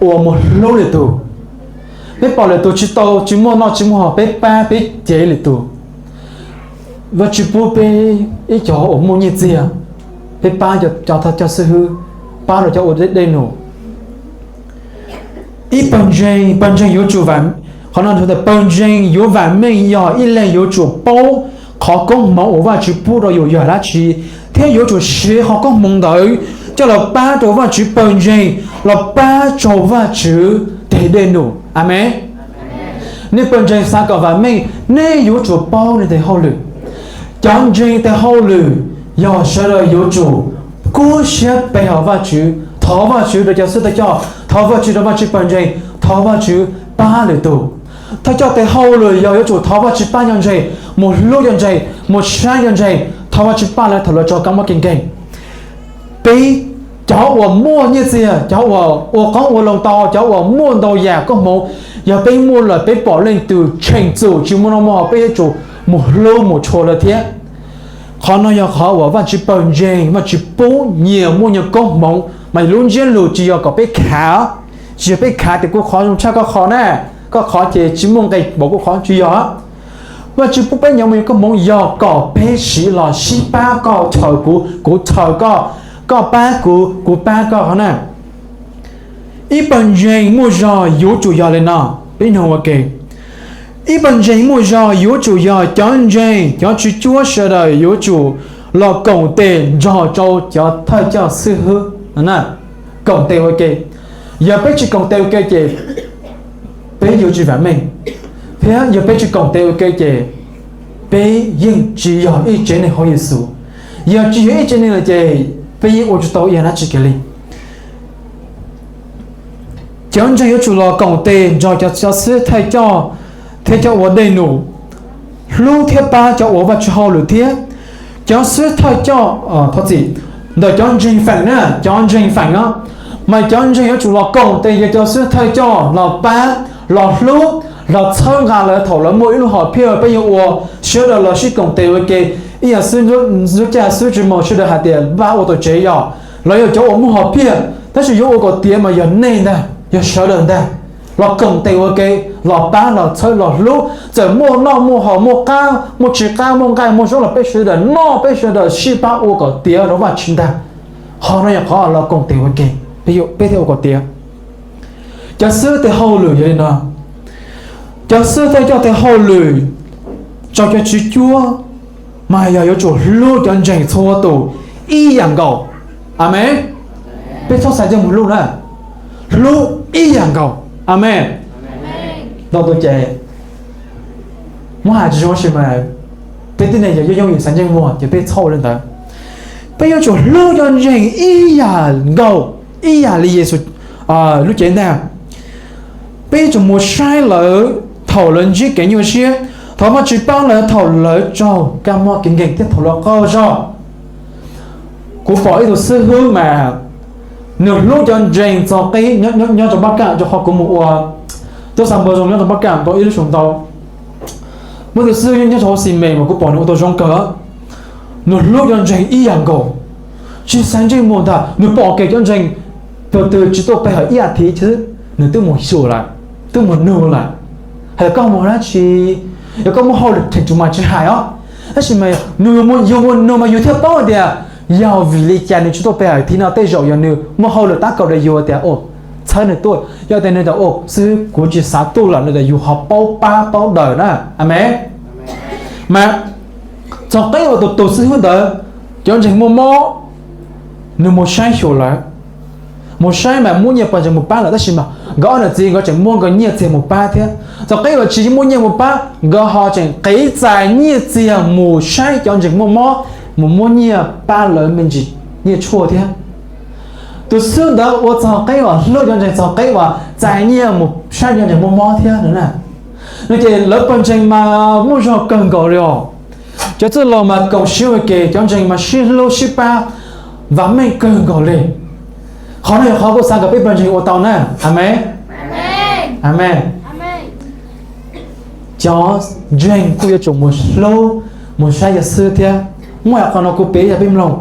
uas mus hlub lwm tus. Peb pom lwm tus tsis tau, tsis muaj noj tsis muaj haus, peb pab peb cev lwm tus. Vajtswv pub peb ib co uas muaj nyiaj txiag, peb pab cov thawj coj xib hwb, pab rau cov ua dej num, Ib pawg ntseeg, pawg ntseeg yuav tsum, qhov no, pawg ntseeg yuav vam meej yog ib leeg yuav tsum paub qhov koob hmoov uas Vajtswv pub rau yus yog dab tsi, thiab yuav tsum siv qhov koob hmoov ntawd coj los pab rau Vajtswv pawg ntseeg, los pab rau Vajtswv tes dej num. Amees. Nej pawg ntseeg xav kom vam meej, nej yuav tsum paub nej tes hauj lwm. Cov ntseeg tes hauj lwm yog sawv daws yuav tsum kub siab pe hawm Vajtswv, thov Vajtswv rau cov xib hwb thawj coj, thov Vajtswv rau Vajtswv pawg ntseeg, thov Vajtswv pab lwm tus. Thawj coj tes hauj lwm yog yuav tsum thov Vajtswv pab cov ntseeg, mus hlub cov ntseeg, mus saib cov ntseeg, thov Vajtswv pab lawv thaum lawv tso kab mob kev nkeeg. Peb cov uas muaj nyiaj txiag, cov uas ua qoob ua loo tau, cov uas muaj ntau yam koob hmoov, yog peb muaj lawm peb pom leej twg tsheej txum tsis muaj noj muaj haus, peb yuav tsum mus hlub mus tshua lawv thiab. Qhov no yog qhov uas Vajtswv pawg ntseeg, Vajtswv pub nyias muaj nyias koob hmoov, mas lub ntsiab lus tsis yog kom peb khav, tsis yog peb khav tias kuv qhov zoo tshaj koj qhov na, koj qhov ces tsis muaj nqe npaum kuv qhov, tsis yog. Vajtswv pub peb nyias muaj nyias koob hmoov yog kom peb siv los sib pab, koj chaws kuv, kuv chaws koj, koj pab kuv, kuv pab koj qhov na. Ib pawg ntseeg muaj zog yuav tsum yog li no, peb nug ua ke. Ib pawg ntseeg muaj zog yuav tsum yog cov ntseeg, cov tswv cuab sawv daws yuav tsum los koom tes nrog rau cov thawj coj xib hwb koom tes ua ke. Yog peb tsis koom tes ua ke ces peb yuav tsis vam meej, thiab yog peb tsis koom tes ua ke ces peb yeej tsis yog ib tsev neeg hauv Yexus. Yog tsis yog ib tsev neeg lawm ces peb yeej ua tsis tau ib yam dab tsi kiag li. Cov ntseeg yuav tsum los koom tes nrog cov xib hwb thawj coj thiab cov ua dej num, hlub thiab pab cov ua Vajtswv hauj lwm thiab. Cov xib hwb thawj coj, thov txim, ntawm cov ntseeg feem na, cov ntseeg feem no, mas cov ntseeg yuav tsum los koom tes yog cov xib hwb thawj coj los pab, los hlub, los txhawb nqa lawv thaum lawv muaj ib lub hom phiaj. Peb yuav ua sawv daws los sib koom tes ua ke, ib yam xwb lub caij xwb tsis mus sawv daws hais tias npaj ua tom tsev yog, los yog cov uas muaj hom phiaj, tab sis yuav ua kom tiav mas yog nej ntag, yog sawv daws ntag. Los koom tes ua ke, los pab los txhawb los hlub, txawm muaj noj muaj haus, muaj qab muaj tsis qab, muaj nqaij muaj zaub los peb sawv daws noj, peb sawv daws sib pab ua kom tiav rau Vajtswv ntag. Qhov no yog qhov los koom tes ua ke, peb thiaj ua kom tiav. Cov xib hwb tes hauj lwm yog li no, cov xib hwb thawj coj tes hauj lwm rau cov tswv cuab mas yog yuav tsum hlub cov ntseeg txhua tus ib yam nkaus. Amees. Peb txhob xav coj mus hlub na, hlub ib yam nkaus. Amees. Ntau tus ces muab hais tsis zoo tab sis mas peb tib neeg yog yooj yooj yim xav ntsej muag ces peb txhob ua li ntawd. Peb yuav tsum hlub cov ntseeg ib yam nkaus, ib yam li Yexus lub cev ntag. Peb yuav tsum mus saib lawv thaum lawv ntsib kev nyuaj siab, thov Vajtswv pab lawv thaum lawv raug kab mob kev nkeeg thiab thaum lawv qaug zog. Kuv pom ib tug xib hwb mas nws hlub cov ntseeg txog qib nyob rau Pab Kaj, rau qhov kuv mus ua tub xa npau zoo nyob rau Pab Kaj tau ib lub xyoo ntau. Muaj tus xib hwb nyob rau Xi Mes mas kuv pom nws ua tau zoo kawg. Nws hlub cov ntseeg ib yam nkaus, tsis xav ntsej muag ntag. Nws pom kev cov ntseeg tus twg tsis tuaj pe hawm ib as thiv xwb nws twb mus xyuas lawm, twb mus nug lawm, hais tias koj mus dab tsi, yog koj muaj hauj lwm cheem tsum mas tsis hais os. Tab sis mas yus mus nug mas yus thiaj paub tias yog vim li cas nws tsis tuaj pe hawm thiv no, tej zaum yog nws muaj hauj lwm tab kaum rau yus tias txhawb nws tuaj. Yog tias nws tias xib hwb kuv tsis xav tuaj lawm no tias yus ho paub pab paub daws na. Amees. Mas txog qib uas tus tus xib hwb ntawd cov ntseeg muaj mob, nws mus saib xyuas lawm, mus saib mas muab nyiaj pab ntseeg mus pab lawm, tab sis mas nkawd ob niam txiv nkawd tseem muab nkawd nyiaj txiag mus pab thiab. Txog qib uas tsis muaj nyiaj mus pab, nkawd ho tseem qiv txais nyiaj txiag mus saib cov ntseeg muaj mob, mus muab nyiaj pab lawv me ntsis nyiaj tshuaj thiab. Tus xib hwb ntawd ua txog qib uas hlub cov ntseeg txog qib uas txais nyiaj mus saib cov ntseeg muaj mob thiab no na. No ces lawv pawg ntseeg mas muaj zog kawg nkaus li os. Cov txwj laus mas koom siab ua ke, cov ntseeg mas sib hlub sib pab, vam meej kawg nkaus li. Qhov no yog qhov kuv xav kom peb pawg ntseeg ua tau na. Amees. Amees. Cov ntseeg kuj yuav tsum mus hlub, mus saib cov xib hwb thiab. Muaj qhov no kuv piav ib yam peb mloog.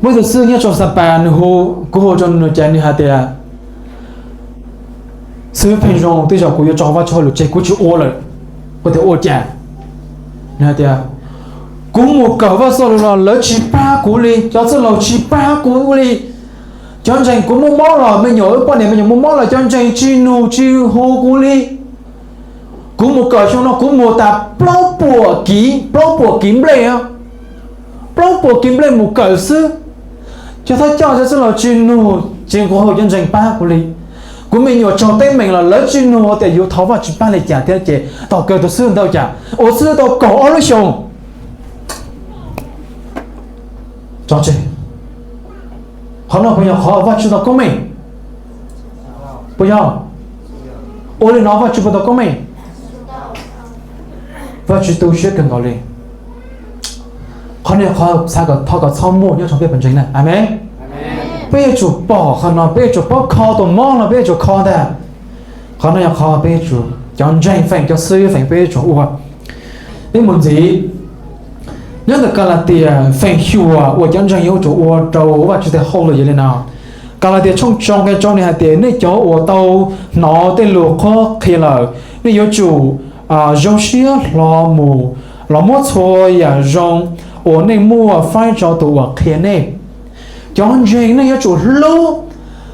Muaj ib tug xib hwb nyob rau Xa Pas, nws hu, kuv hu rau nws ces nws hais tias, xib hwb Pheej Zoo, tej zaum kuv yuav tso Vajtswv hauj lwm tseg, kuv tsis ua lawm. Kuv tias ua cas? Nws hais tias, kuv mus kawm Vajtswv txoj lus los lawv tsis pab kuv li, cov txwj laus tsis pab kuv li. Cov ntseeg kuv muaj mob los, me nyuam wb poj niam me nyuam muaj mob los cov ntseeg tsis nug tsis hu kuv li. Kuv mus kawm xyoo no kuv mus tas plaub puas kiv, plaub puas kiv nplej, plaub puas kiv nplej mus kawm xwb. Cov thawj coj xwb los tsis nug tsis hu cov ntseeg pab kuv li. Kuv me nyuam tsaug teeb meem los lawv tsis nug tias yuav thov Vajtswv pab li cas thiab ces tau kawg tus xwb ntau cas ua xwb tau kaum ob lub xyoos. Qhov no puas yog qhov Vajtswv tau koob meej? Puas yog? Ua li no Vajtswv puas tau koob meej? Vajtswv tu siab kawg nkaus li. Qhov no yog qhov xav kom thov kom txhob muaj nyob rau peb pawg ntseeg na. Amees. Peb yuav tsum pom qhov no, peb yuav tsum paub kho tus mob no, peb yuav tsum kho ntag. Qhov no yog qhov peb yuav tsum, cov ntseeg feem, cov xib hwb feem peb yuav tsum ua. Peb mus ntxiv, nyob ntawm Kalatias feem xyuam uas cov ntseeg yuav tsum ua rau Vajtswv tes hauj lwm yog li no. Kalatias tshooj tsoo nqe tsoo nws hais tias, nej cov uas tau hnov tej lus qhuab qhia lawm, nej yuav tsum zoo siab hlo mus los muab txhua yam zoo uas nej muaj faib rau tus uas qhia nej. Cov ntseeg nej yuav tsum hlub,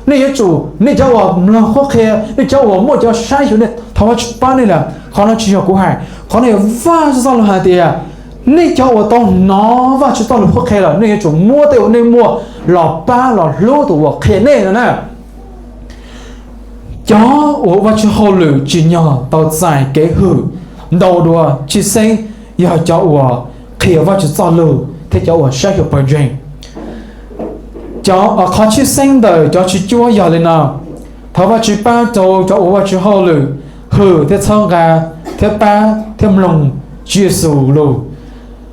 nej yuav tsum, nej cov uas mloog qhuab qhia, nej cov uas muaj cov saib xyuas, nej thov Vajtswv pab nej lawm. Qhov no tsis yog kuv hais, qhov no yog Vajtswv txoj lus hais tias, nej cov uas tau hnov Vajtswv txoj lus qhuab qhia lawm, nej yuav tsum muab tej uas nej muaj los pab los hlub tus uas qhia nej no na. Cov uas ua Vajtswv hauj lwm tsim nyog tau txais kev hwm ntau dua tshwj xeeb yog cov uas qhia Vajtswv txoj lus thiab cov uas saib xyuas pawg ntseeg. Qhov tshwj xeeb ntawm cov tswv cuab yog li no: thov Vajtswv pab rau cov ua Vajtswv hauj lwm hwm thiab txhawb nqa thiab pab thiab mloog Tswv Yexus lus,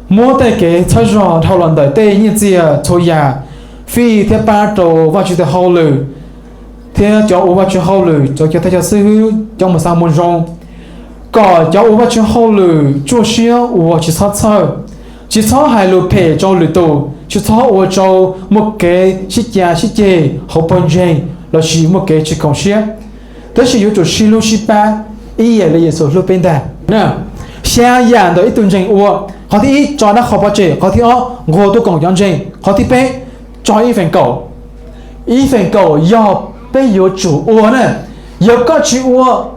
muab tej kev txhawb zog dhau los ntawm tej nyiaj txiag txhua yam fij thiab pab rau Vajtswv tes hauj lwm thiab cov ua Vajtswv hauj lwm, cov thawj coj xib hwb, cov mus xa moo zoo, kom cov ua Vajtswv hauj lwm tsuaj siab ua tsis txhob txhawj, tsis txhob hais lus phem rau lwm tus, tsis txhob ua rau muaj kev sib cav sib ceg hauv pawg ntseeg lossis muaj kev tsis koom siab, tab sis yuav tsum sib hlub sib pab ib yam li Yexus hlub peb ntag. Xya yam ntawm ib tug ntseeg ua: qhov thib ib, tso dab qhuas pov tseg; qhov thib ob, nquag tuaj koom cov ntseeg; qhov thib peb, tso ib feem kaum. Ib feem kaum yog peb yuav tsum ua na. Yog koj tsis ua,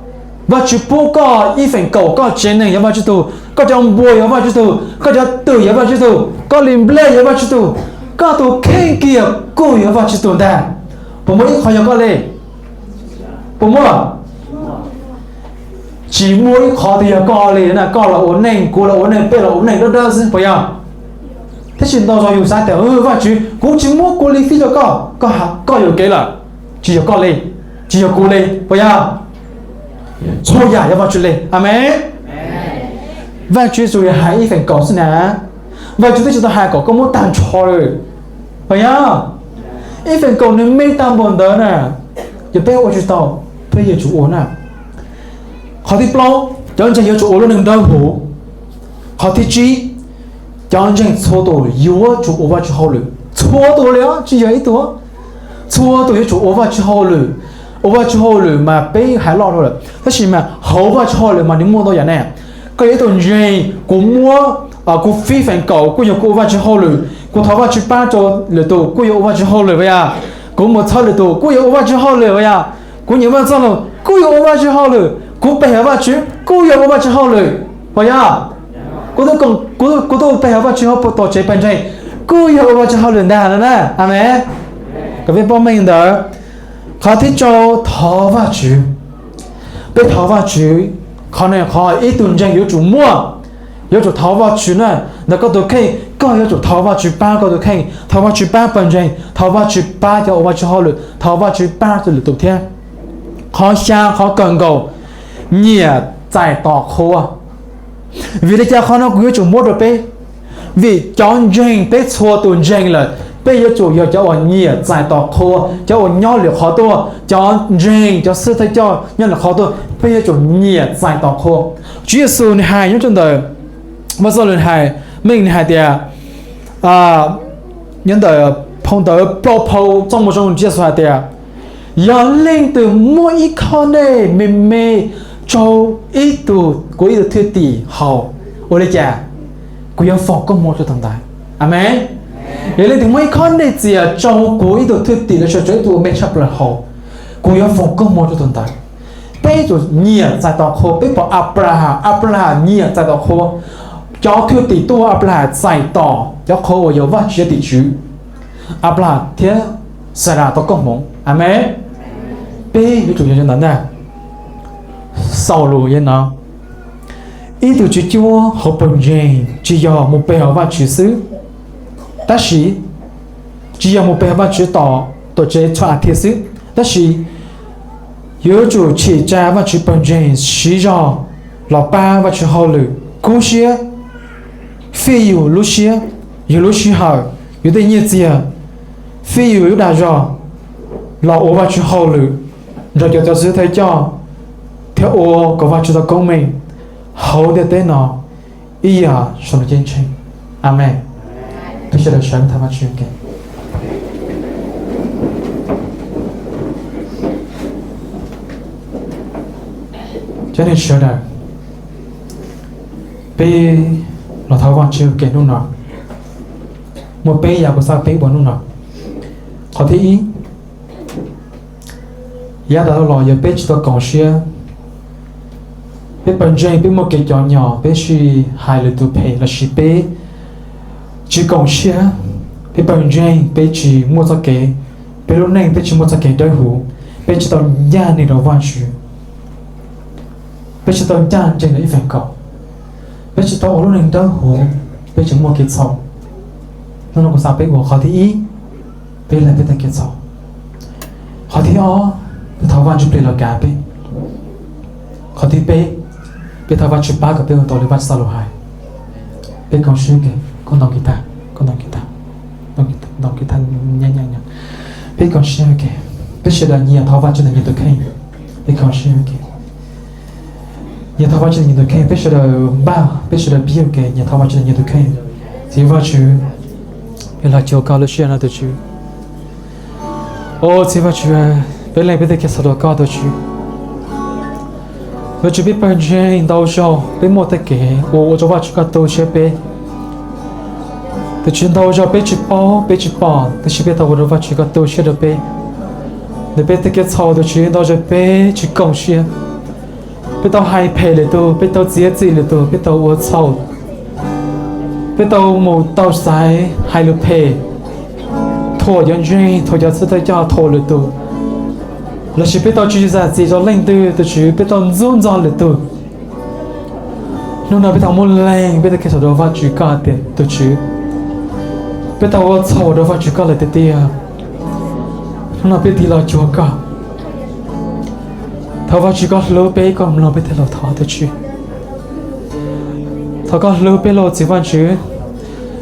Vajtswv pub koj ib feem kaum, koj tsev neeg yog Vajtswv tug, koj cov npua yog Vajtswv tug, koj cov twm yog Vajtswv tug, koj li nplej yog Vajtswv tug, koj tus kheej kiag kuj yog Vajtswv tug ntag. Puas muaj ib qho yog koj li? Puas muaj? Tsis muaj ib qho twg yog koj li na. Koj los ua neej, kuv los ua neej, peb los ua neej dawb dawb xwb, puas yog? Tab sis ntau zaus yus xav tias, Vajtswv, kuv tsis muab kuv li fij rau koj, koj yuam kev lawm. Tsis yog koj li, tsis yog kuv li, puas yog? Txhua yam yog Vajtswv li. Amees. Vajtswv tsuas yog hais ib feem kaum xwb na. Vajtswv twb tsis tau hais kom koj muab tag nrho li, puas yog? Ib feem kaum nws me tag npaum ntawd na. Yog peb ua tsis tau, peb yuav tsum ua na. Qhov thib plaub, cov ntseeg yuav tsum ua lub neej dawb huv. Qhov thib tsib, cov ntseeg txhua tus yuav tsum ua Vajtswv hauj lwm. Txhua tus li os, tsis yog ib tug. Txhua tus yuav tsum ua Vajtswv hauj lwm. Ua Vajtswv hauj lwm mas peb hais loj dhau lawm, tab sis mas hauv Vajtswv hauj lwm mas nws muaj ntau yam ne. Koj yog ib tug ntseeg, kuv muab, kuv fij feem kaum kuj yog kuv ua Vajtswv hauj lwm. Kuv thov Vajtswv pab rau lwm tus kuj yog ua Vajtswv hauj lwm, puas yog? Kuv mus txhawb lwm tus kuj yog ua Vajtswv hauj lwm, puas yog? Kuv nyiam Vajtswv txoj lus kuj yog ua Vajtswv hauj lwm. Kuv pe hawm Vajtswv kuj yog ua Vajtswv hauj lwm, puas yog? Kuv tuaj pe hawm Vajtswv hauv tus tsev pawg ntseeg kuj yog ua Vajtswv hauj lwm ntag no na. Amees. Kom peb paub meej ntawd. Qhov thib rau, thov Vajtswv. Peb thov Vajtswv, qhov no qhov ib tug ntseeg yuav tsum muaj, yuav tsum thov Vajtswv na. Ntawm koj tus kheej koj yuav tsum thov Vajtswv pab koj tus kheej, thov Vajtswv pab pawg ntseeg, thov Vajtswv pab cov ua Vajtswv hauj lwm, thov Vajtswv pab rau lwm tus thiab. Qhov xya, qhov kawg nkaus, nyiam txais tos qhua. Vim li cas qhov no kuv yuav tsum muab rau peb? Vim cov ntseeg, peb txhua tus ntseeg lawm, peb yuav tsum yog cov uas nyiam txais tos qhua, cov uas nyob lwm qhov tuaj, cov ntseeg, cov xib hwb thawj coj nyob lwm qhov tuaj, peb yuav tsum nyiam txais tos qhua. Tswv Yexus nws hais nyob rau ntawm, Vajtswv txoj lus hais, meej nws hais tias, nyob ntawm phau ntawv Plaub Phau Txoj Moo Zoo, Tswv Yexus hais tias, yog leej twg muab ib khob dej me me rau ib tug, kuv ib tug thwj tim haus, ua li cas kuv yuav foom koob hmoov rau tus ntawd. Amees. Yog leej twg muaj ib khob dej txias rau kuv ib tug thwj tim los sis rau ib tug uas me tshaj plaws haus, kuv yuav foom koob hmoov rau tus ntawd. Peb yuav tsum nyiam txais tos qhua. Peb pom Anplaham, Anplaham nyiam txais tos qhua. Cov thwj tim tuaj, Anplaham txais tos cov qhua uas yog Vajtswv cov tim tswv. Anplaham thiab Xaras tau koob hmoov. Amees. Peb yuav tsum yog li ntawd ntag. Xaulus yog no, ib tug tswv cuab hauv pawg ntseeg tsis yog mus pe hawm Vajtswv xwb, tab sis tsis yog mus pe hawm Vajtswv tom tuam tsev Thaum As Thias xwb, tab sis yuav tsum tsim tsa Vajtswv pawg ntseeg siv zog los pab Vajtswv hauj lwm, kub siab, fij yus lub siab, yus lub sij hawm, yus tej nyiaj txiag, fij yus lub dag zog los ua Vajtswv hauj lwm nrog cov tub xib thawj coj thiab ua kom Vajtswv tau koob meej hauv ntiaj teb no ib yam saum ntuj ceeb tsheej. Amees. Peb sawv daws sawv thov Vajtswv ua ke. Cov neeg sawv daws, peb los thov Vajtswv ua ke hnub no. Muaj peb yam kuv xav peb ua hnub no. Qhov thib ib, yav tas los yog peb tsis tau koom siab. Peb pawg ntseeg peb muaj kev cov nyom, peb sib hais lwm tus phem lossis peb tsis koom siab. Peb pawg ntseeg peb tsis muaj txoj kev, peb lub neej peb tsis muaj txoj kev dawb huv, peb tsis tau ncaj ncees rau Vajtswv, peb tsis tau ncaj ncees rau ib feem kaum, peb tsis tau ua lub neej dawb huv, peb tsis muaj kev txhaum. Hnub no kuv xav peb ua qhov thib ib, peb lees peb tej kev txhaum. Qhov thib ob, peb thov Vajtswv plig los kav peb. Qhov thib peb, peb thov Vajtswv pab kom peb ua tau li Vajtswv txoj lus hais. Peb koom siab ua ke, koj ntoo kiv tag, koj ntoo kiv tag, ntoo kiv tag, ntoo kiv tag, nyob nyob nyob. Peb koom siab ua ke, peb sawv daws nyias thov Vajtswv ntawm nyias tus kheej. Peb koom siab ua ke, nyias thov Vajtswv ntawm nyias tus kheej, peb sawv daws npaj, peb sawv daws pib ua ke, nyias thov Vajtswv ntawm nyias tus kheej. Txiv Vajtswv, peb los cuag koj lub sij hawm no tus Tswv. Au txiv Vajtswv, peb lees peb tej kev txhaum rau koj tus Tswv. Tus Tswv, peb pawg ntseeg ntau zaug peb muaj tej kev ua ua rau Vajtswv koj tu siab peb. Tus Tswv, ntau zaug peb tsis paub peb tsis pom tab sis peb tau ua rau Vajtswv koj tu siab rau peb. Ntawm peb tej kev txhaum tus Tswv, ntau zaug peb tsis koom siab. Peb tau hais phem lwm tus, peb tau txiav txim lwm tus, peb tau ua txhaum, peb tau mus tau xaiv hais lus phem, thuam cov ntseeg, thuam cov tub xib thawj coj, thuam lwm tus, lossis peb tau tsis zam txim rau leej twg tus Tswv, peb tau ntxub ntxog lwm tus. Hnub no peb tau muab lees peb tej kev txhaum rau Vajtswv koj tias tus Tswv, peb tau ua txhaum rau Vajtswv koj lawm tiag tiag. Hnub no peb tig los cuag koj, thov Vajtswv koj hlub peb, koj mloog peb tej lus thov tus Tswv. Thov koj hlub peb lauj txiv Vajtswv.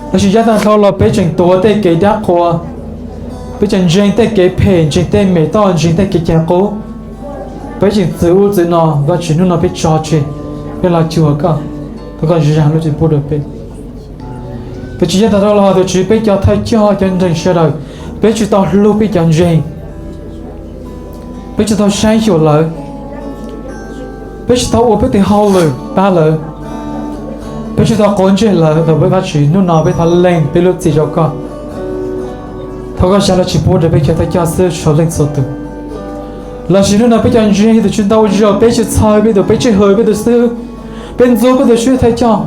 Tab sis yav tag dhau los peb tseem tuav tej kev dab qhuas, peb tseem ntseeg tej kev phem, ntseeg tej me toj, ntseeg tej kev cai qub. Peb tseem txwv ub txwv no, Vajtswv hnub no peb tso tseg, peb los cuag koj, thov koj zam lub txim pub rau peb. Tus Tswv, yav tag dhau los tus Tswv, peb cov thawj coj cov ntseeg sawv daws, peb tsis tau hlub peb cov ntseeg, peb tsis tau saib xyuas lawv, peb tsis tau ua peb tus hauj lwm pab lawv, peb tsis tau quav ntsej lawv los peb Vajtswv, hnub no peb thov lees peb lub txim rau koj. Thov koj zam lub txim pub rau peb cov thawj coj xib hwb txhua leej txhua tus. Lossis hnub no peb cov ntseeg tus Tswv ntau zaus peb tsis txhawb peb tus, peb tsis hwm peb tus xib hwb, peb ntxub peb tus xib hwb thawj coj.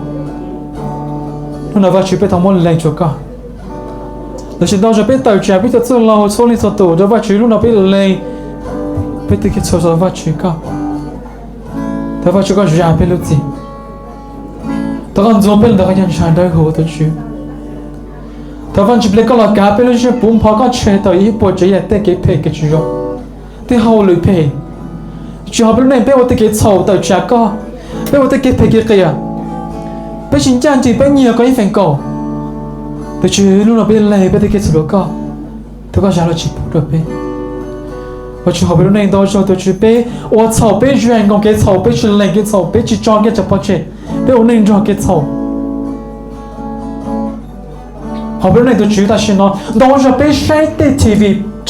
Hnub no Vajtswv peb thov muab lees rau koj. Lossis ntau zaus peb tawm tsam peb cov txwj laug txhua leej txhua tus rau Vajtswv, hnub no peb lees peb tej kev txhaum rau Vajtswv koj. Thov Vajtswv koj zam peb lub txim. Thov koj ntxuav peb los ntawm koj cov ntshav dawb huv tus Tswv. Thov Vajtswv Plig koj los kav peb lub siab puv npo koj tseg tau ib puas tsav yam tej kev phem kev tsis zoo, tej hauj lwm phem. Tsis hauv peb lub neej peb ua tej kev txhaum tawm tsam koj, peb ua tej kev phem kev qias, peb tsis ncaj ncees peb nyiag koj ib feem kaum. Tus Tswv, hnub no peb lees peb tej kev txhaum rau koj, thov koj zam lub txim pub rau peb. Vajtswv, hauv peb lub neej ntau zaus tus Tswv peb ua txhaum, peb zoo nkoos kev txhaum, peb tsis lees kev txhaum, peb tsis tso kev txhaum pov tseg, peb ua neej nrog kev txhaum. Hauv peb lub neej tus Tswv tam sim no ntau zaus peb saib tej T V,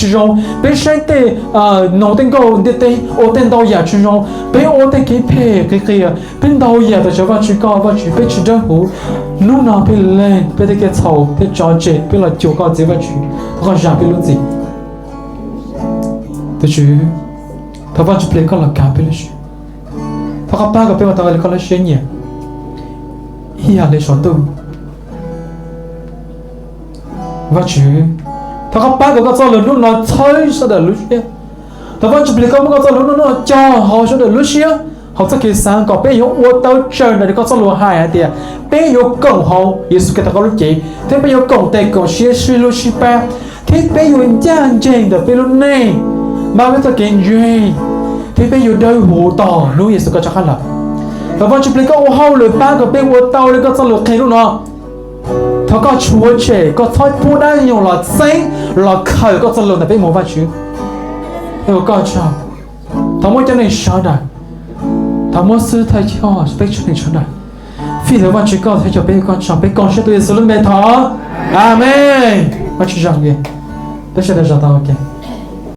tsis zoo, peb saib tej noog tej nkauj ntiaj teb ua tej ntau yam tsis zoo, peb ua tej kev phem qis qias, peb ntau yam tawm tsam Vajtswv koj, Vajtswv peb tsis dawb huv. Hnub no peb leeg peb tej kev txhaum thiab tso tseg, peb los cuag koj txiv Vajtswv, thov koj zam peb lub txim. Tus Tswv, thov Vajtswv Plig koj los kav peb lub siab. Thov koj pab kom peb ua tau li koj lub siab nyiam, ib yam li saum ntuj. Vajtswv, thov koj pab kom koj txoj lus hnub no txhawb sawv daws lub siab. Thov Vajtswv Plig koj muab koj txoj lus hnub no cog hauv sawv daws lub siab, hauv txoj kev xav kom peb yuav ua tau raws nraim li koj txoj lus hais hais tias peb yuav koom hauv Yexus Khetos koj lub cev, thiab peb yuav koom tes koom siab sib hlub sib pab, thiab peb yuav ncaj ncees ntawm peb lub neej, npaj peb txoj kev ntseeg, thiab peb yuav dawb huv tos hnub Yexus koj rov qab los. Thov Vajtswv Plig koj ua hauj lwm pab kom peb ua tau li koj txoj lus qhia hnub no. Thov koj tshuav tshem, koj txhob pub dab nyoog los txeeb los khaws koj txoj lus ntawm peb mus Vajtswv. Ua koj tsaug. Thov muab cov neeg sawv daws, thov muab xib hwb thawj coj peb tsev neeg sawv daws, fij hlawv Vajtswv koj thawj coj peb, ua koj tsaug. Peb koom siab tuav Yexus lub npe thov, Amees. Vajtswv zam, peb sawv daws zam tau ua ke.